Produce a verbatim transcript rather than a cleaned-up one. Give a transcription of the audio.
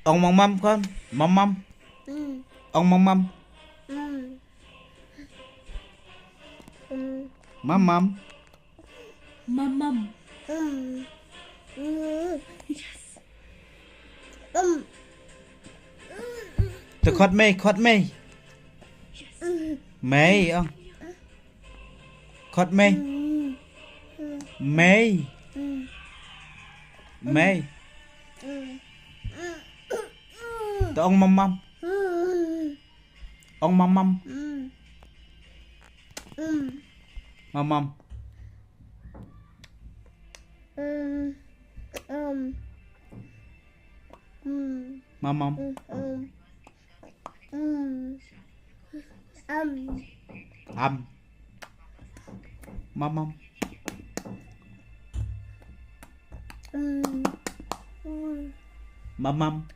Ong mam mam kon. Mam mam. Ong mam mam. Mam mam. Mam mam. Te khot mei, khot mei. Mei ong. Khot mei. Mei. Mei. Te ong mam mam. Ong mam mam. Mam mam. Mam mam. Am. Mam mam. Mam mam.